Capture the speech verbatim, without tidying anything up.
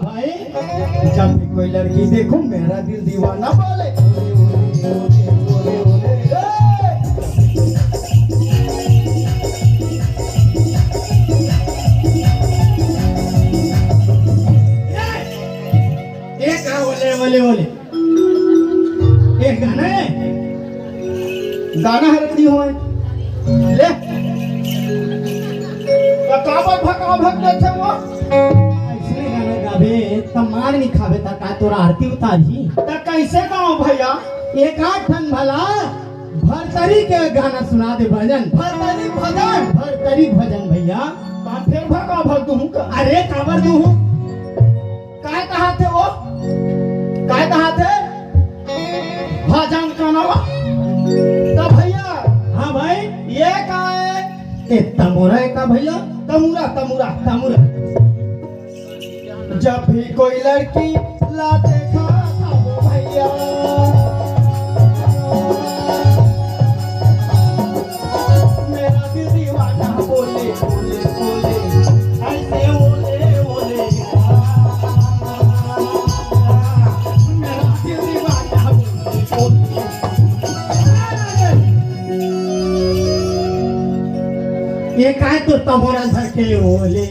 भाई, जब भी कोई लड़की देखूं, मेरा दिल दीवाना बोले। ये का बोले, बोले, बोले? ये गाना है? गाना हर नहीं होय। ले। त काबर भका भक देथे वो? अइसने गाना गाबे, त मार नहीं खाबे, त का तोर आरती उतारही? त कइसे गाओं भइया? एक आध ठन भला भरतरी के गाना सुना दे भजन। भरतरी भजन? भरतरी भजन भइया। त फेर भका भक दूहूं का? अरे काबर दूहूं? काय कहाथे वो? काय कहाथे? भजन गाना वा। त भइया, हाँ भाई। ये का हे? ए, तमोरा हे का भइया? तमूरा, तमूरा। तमूरा। जब भी कोई लड़की ला देखा तब भइया, मेरा दिल दीवाना बोले, बोले, बोले, ऐसे बोले, बोले। मेरा दिल दीवाना बोले, बोले। ये काय तो तमोरा धर के बोले?